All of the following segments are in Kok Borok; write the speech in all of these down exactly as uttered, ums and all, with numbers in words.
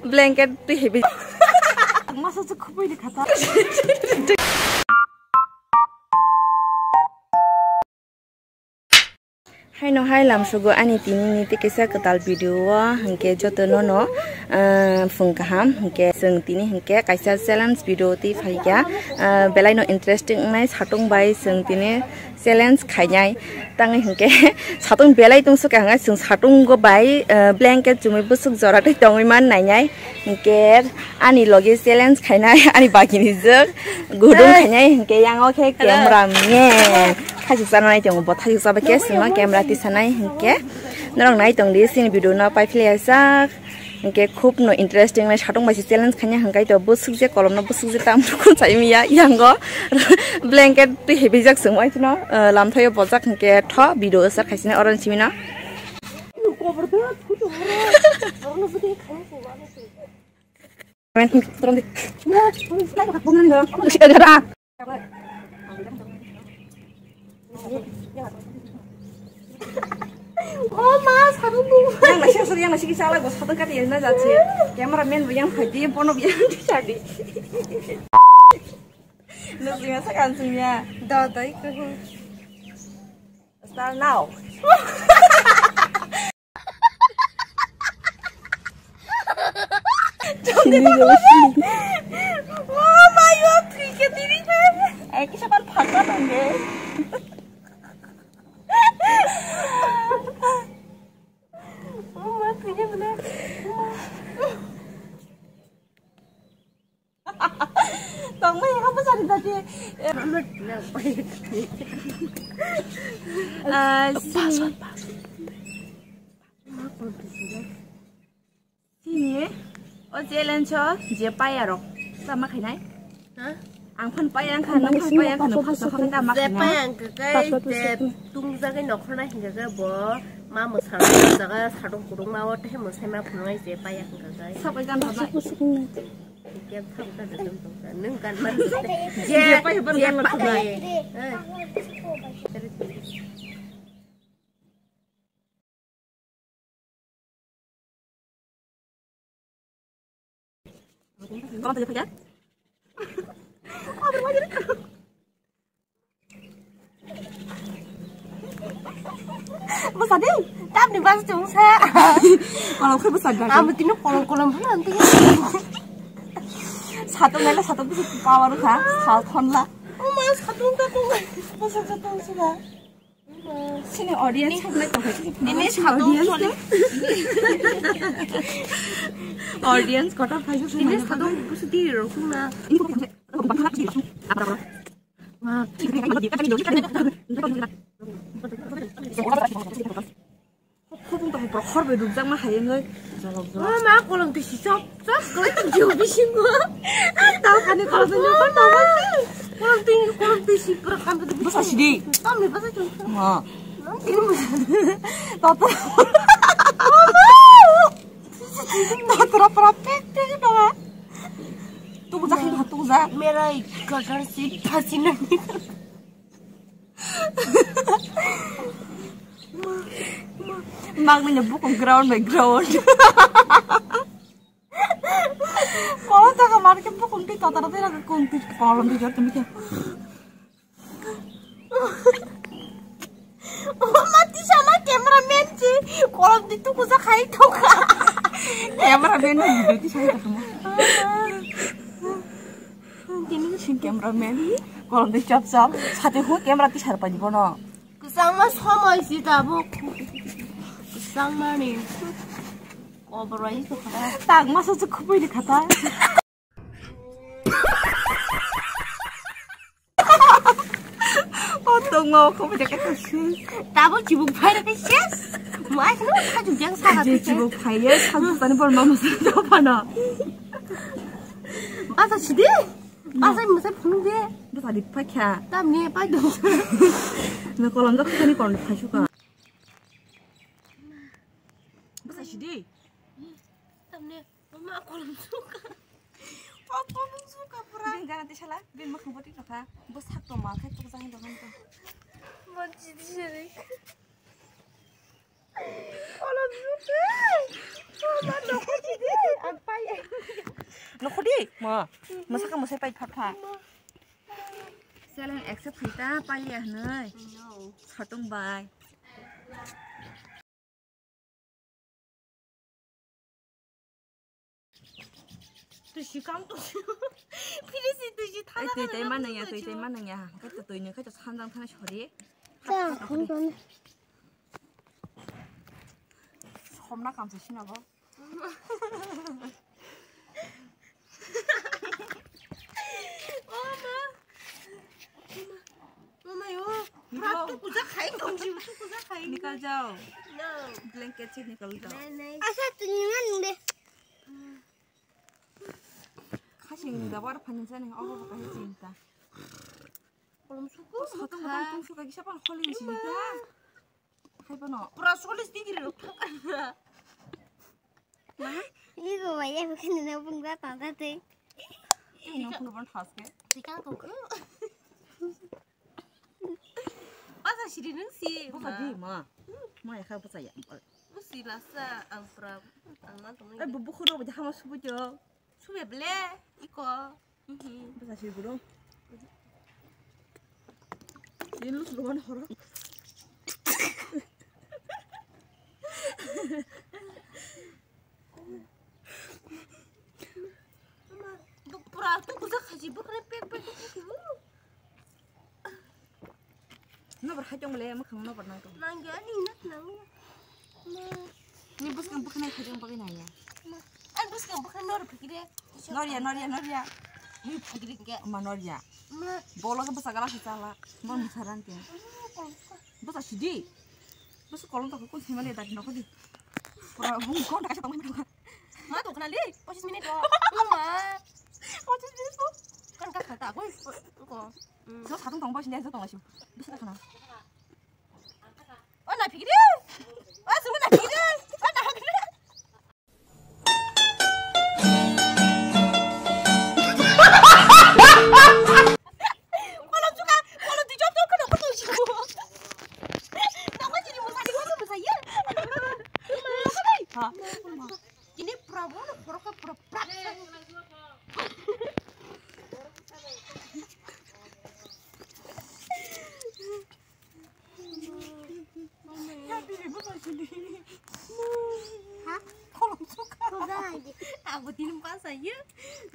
Blanket twi heavy. Masa se khupui ni khata. Haino hai lamsugo ani tini ni tei kaisa kwtal video o, hinkhe joto no no, ah, phung kaham, hinkhe chwng tini hinkhe kaisa challenge video twi phaikha, ah, belai no interesting wngnai satung bai chwng tini challenge khainai. Tangwi hinkhe satung belai tongsuka hwnkhai chwng satungo bai, ah, blanket chumui bwswk jora tei tongwi man nainai. Hinkhe ani logi challenge khainai, ani bagini jwk gudung khainai, hinkhe yango khe camera man. Thaichuk chana nai tongo bo, thaichuk chaba khe sima camera tisanai hinkhe. Norok nai tongdi, sini video no pai philai jak. Hinkhe khub no interesting nai satung bai se challenge khainai hwnkhe to bwswk je kolom no bwswk je tam rukun sai miya yango blanket twi heavy jak sung bai no, eh, lamthaio bojak hinkhe tho video asar khaisini oron simi no. Oh, ma, satung bu. Yang nasi, yang nasi kisa lagi, bos satung kati yang nasi. Camera man bu yang hadi, bono bu yang di tadi. Nasi masa kan sumya. Da, da, ikut. Start now. Oh my God, three K three K. Eh, kisa pan phakta tongge. Oh my, three K mana? Tongma ya kamu cari tadi. Ah, sini. Sini. O challenge o je paya rok. Tama khainai? Ha? Ang phan paya ang khan, nang phan paya ang khan, nang phan paya ang khan, tama khainai? Je paya ang kakai, je tungjagai nokhornai hingkakai bo, ma mwsang jaga sadong kudung ma o, tei mwsai ma phunai je paya ang kakai. Sabai gan tama. Game thang ka dum tong ka. Nung kan man. Je, je pai ban je gan pai. Eh. Kamu tadi apa ya? Bwsa di, tamni bas chwng sa. Kolom khe bwsa gari. Amo tini kolom kolom phano ang tini. Satung nai le satung bwsa power kha, sal thon la. O ma satung ta tong. Bwsa satung sila. Sini audience hak nai tong. Ini satung audience choli. Audience kota phai sini satung bwsa di rokna. Ini kok apa? Apa apa? Khobung tong borok hor bai rukjakma hai wngwi jolok jolok. O ma, kolom twi si chop chop khlai tong jio bisingo. Tao kani kolom twi nyokor tong bai. Kolom twi, kolom twi si pura kam twi. Bwsa si di. Tamni bwsa chwng. Ma. Toto. Totora pura pek pek tong. Tuku jak, tuku jak. Mera gagar si phasi nani. Magni le bukung ground by ground. Kolom jaga mar ke bukung ti totara tera kung ti kolom ti jor tumi ke. O ma ti sama cameraman ji kolom ti tuku ja khai thoka. Cameraman na video ti sai ka tuma. Tini sing cameraman. Kolom twi chop chop. Sate hu camera tisar pani bono. Kwchangma somoi si tabuk. Kwchangmani. Koboroi to khata. Tak masa se khupui ni khata. O tongma o khupui de kata si. Tabuk chibuk phai de ses. Mai no khaju jang sa. Je chibuk phai ye, khaju tani bor mama sa da pana. Basa sidi. Basa masa phung de. Basa di phai kha. Tam ni pai do. Na kolom da khani kolom phai suka. Basa sidi. Tam ni mama kolom suka. O kolom suka pura. Bin gana tisala, bin makhang pati rokha. Bwsak to mal khai tukjak hin rokha to. Mon sidi sidi. Kolom suka. Mama nokho sidi. Ang Mo, masaka masai pai pha pha. Seleng accept khai ta pai ya hnoi. Satung bai. Twi si kam to. Phiri si twi si thana. Twi twi manang ya, twi twi manang ya. Kata twi ni kata sandang thana sori. Somna kamsa sina bo. Mama yo, bra tu kuja khai tong ji, tu kuja khai. Nikal jao. No. Blanket se nikal jao. Nahi, nahi. Asa tu ningan de. Khasing da bar phani jani obo khai jinta. Kolom suku, motong motong tung suka kisa pan kholi jinta. Hai bono. Pura solis degree rok thang. Ma, ibo waya bukan na pung da ta da te. Ino pung ban thas ke. Tikang kok. Basa siri nung si. Basa di ma. Ma ya kha basa ya. Usi lasa ang pura ang man tong. Ai bu bukhuro bo hama subu jo. Sube ble iko. Basa siri guru. Ini lu suruhan horor. Pura tu kuja khaji bukre pek pek pek. Nobar hai tong le, makhang nobar nang tong. Nang ya ni nak nang. Ni bwskang bwkhanai khaijang bagwi nangya. Ani bwskang bwkhan nor phikire. Norya, norya, norya. Ni phikire ke. Ma norya. Ma. Bolo ke bwsa gala sichala. Mon bisaran ke. Bwsa sidi. Bwsa kolom ta ko sima le dak nokho di. Pura bung kon ta ka tong. Ma to khna li. Pochis minute ro. Ma. Pochis minute ko. Kan ka khata ko. Ko. So satung tong pochis minute tong asim. Bwsa khna. O na phikri. O sunu na phikri. O na phikri. Kolo chuka, kolo tijok jok kano kolo chuka. Nokho chini musadi kolo musadi. Ha. Ini pura bono khorokhe pura prak. Ha? Kolom suka. Abo tini basa ye.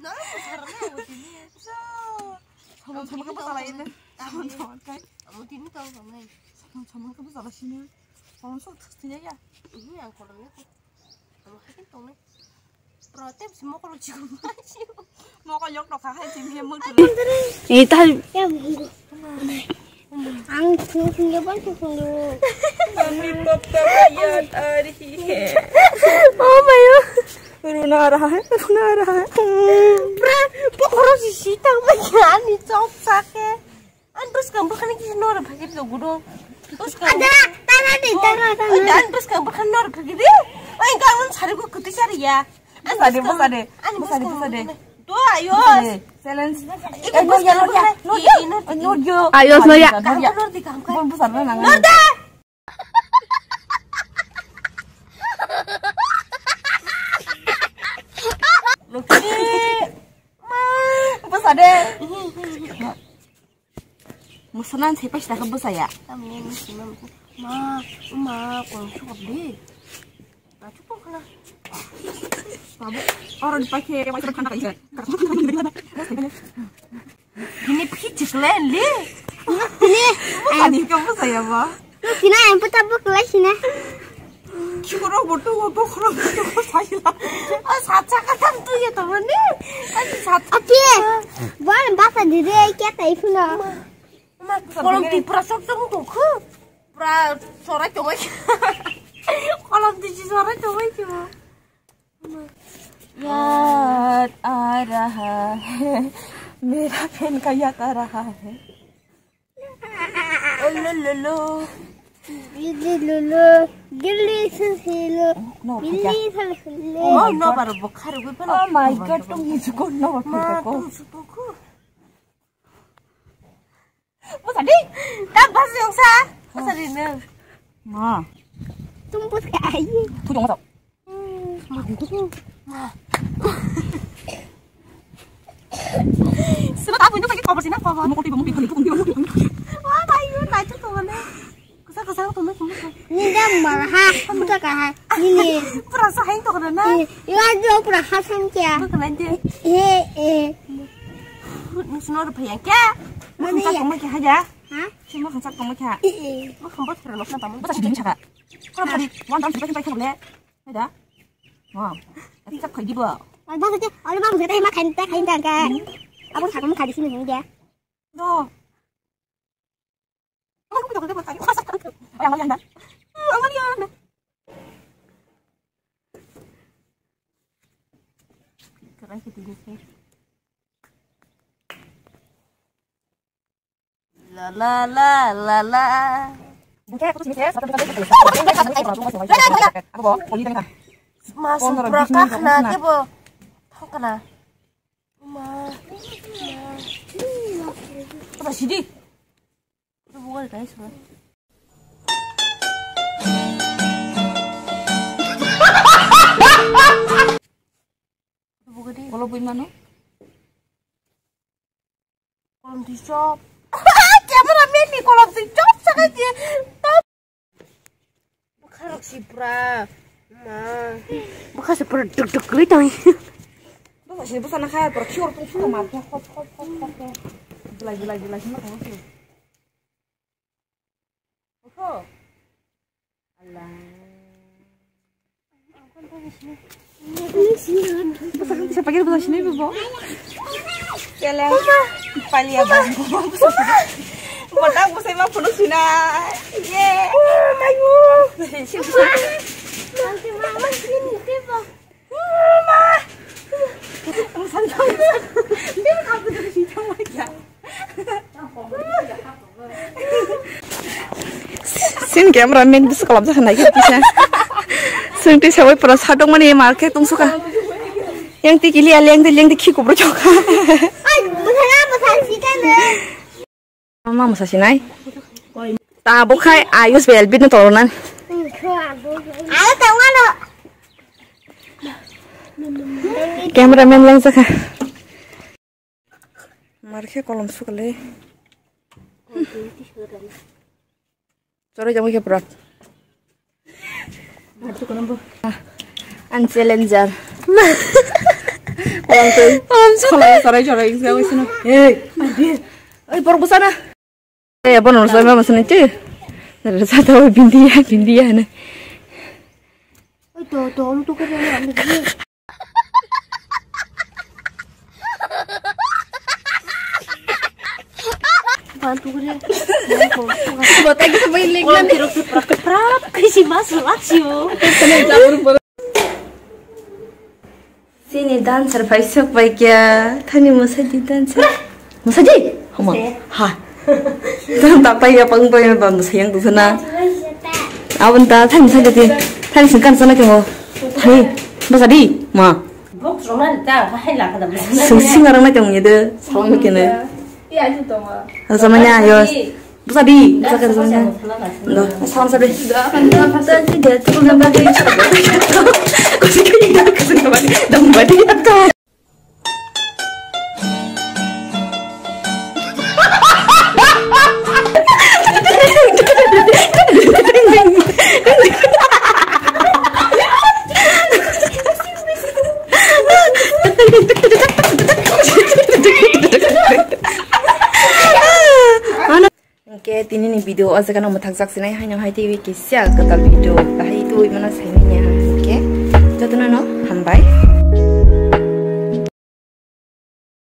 Noro basa rana abo tini. Sama sama ke basa lain deh. Sama sama kai. Abo tini tau sama. Sama sama ke basa lain sini. Kolom suka sini ya. Ini yang kolom ya. Amo hai tong nai. Pro tep si mokolo chikon ma si. Mokol yok rok kha hai chim he muk. Ni ta. Ang thung thung ya ban thung thung. Mami papa yat aa rahi hai. Oh my god. Runa raha hai, runa raha hai. Pra pokoro si sita ma ya ni chop sake. An bwskang bwkhani kisa nora phagir do gudo. Bwskang. Ada, tara de, tara, tara. An bwskang bwkhani nora phagir de. Oi, ga un sari ko kutu sari ya. Bwsa de, bwsa de. Ani bwsa de, bwskang bwsa de. Do ayo. Bwsa de. Challenge. Iko bwskang bwkhani. Nor ya, nor ya. Ayo, nor ya. Nor ya. Nor di kam ka. Bon bwsa de nang. Nor da. Lokni. Ma. Bwsa de. Musunan se paisa ka bwsaya. Tamni musunan ma, ma, kong chukop de. Ma chukop khala. Babu, oron paikhe, wai thanda kai. Bini phi chikle li. Ani ka bwsaya ba. Sina yang putar buk lai sina. Chukuro botu botu khoro botu saila. A sacha katam tu ye to mane. Ani sacha. Ati. Bon basa dide kya tai phuno. Kolom ti pura sok sok tongkhu. Pura sorai tongoi. Kolom ti si sorai tongoi kyo. Yaad aa raha hai. Mera fan ka yaad aa raha hai. Oh lo lo lo. Gilli lo lo. Gilli se se lo. No, gilli se se lo. Oh, no, baro bokhar gui pala. Oh my God, tum hi chukon no, ma, tum chukon. Bwsa di. Ta bas yong sa. Bwsa di nang. Ma. Tum bwsa ai. Pu dong sa. Ma. Ma. Kobo sina kobo. Mo kopi mo kopi kopi kopi. Wah, bayu, bayu tuh mana? Kusa kusa tuh tuh tuh. Ini dia marah, buta kahar. Ini. Pura sahing tuh kena na. Iya, dia pura hasan kia. Bukan aja. Eh, eh. Nusno ada bayang kia? Mana ya? Kamu kia aja. Hah? Cuma kacak kamu kia? Eh, eh. Mau kembali terus nak tamu. Bukan sedih cakap. Kalau tadi, wan tamu sedih kita boleh. Ada? Wow. Tapi tak kayak gitu. Ada saja. Ada bagus kita hemat kain tak kain tak kan. Apa tak kamu kaji sini dia? No. La la la la la. Masuk berakah na dia bo. Thok na. Ma. Apa sih di? Udah buka guys, bro. Udah buka deh. Kalau buat mana? Kolom twi chop. Cameraman ni kolom twi chop sakha je. Bwkha rok si pura. Ma. Bwkha si pura duk duk kwlwi tong. Bwkha si bwkha na kha pura khior pung pung ma. Hop hop hop hop. Belai belai belai ma tong. Oho. Allah. Bisa pakai bahasa sini, Bu? Kalian paling apa? Mata aku saya mah penuh sini. Ye. Oh my God. Sini, sini. Nanti mama sini, tiba. Sin cameraman bwswk kwlapjak nai khe kisa. Swngtwi sawi pura sadok mani mar khe tongsuka. Yang tikili ya lengdi lengdi khi kubur chokha. Ai, bwsana bwsana sikana. Ma mwsa sinai. Tabuk khai ayus bel bit no toro nan. Alo tawano. Cameraman lang sakha. Mar khe kolom sukle. Choroi jamo khe prak. Ang challenger. Kolom twi. Kolom suk. Kolom choroi choroi jamo sino. Hey. Oi, borok bwsana. Eh, bono rwchapna masani twi. Rwchapna bindiya, bindiya hwnwi. Oi, to, to, to, to, to, to. Bantu kore. Botai kita bai lek nani. Prap, prap, kaisi mas lak sio. Sini dancer pai sok pai kya. Thani mwsadi dancer. Mwsadi? Homa. Ha. Tang tapai ya pang pai ba mwsayang tu sana. Abon ta thani mwsadi ti. Thani singkan sana ke ho. Thani. Mwsadi. Ma. Box rong na ta hai la ka da. Sing sing arang na tong ni de. Salam ke ne. Ya ju to ma. Samanya yo. Bwsa di, bwsa khe bwsa khe. Salam sabi. Hwnkhe tinini video o jaga no mwthakjak sinai haino hai teiwi kisa kwtal video bahai twiwi mano saimanya hwnkhe jotono no hambai.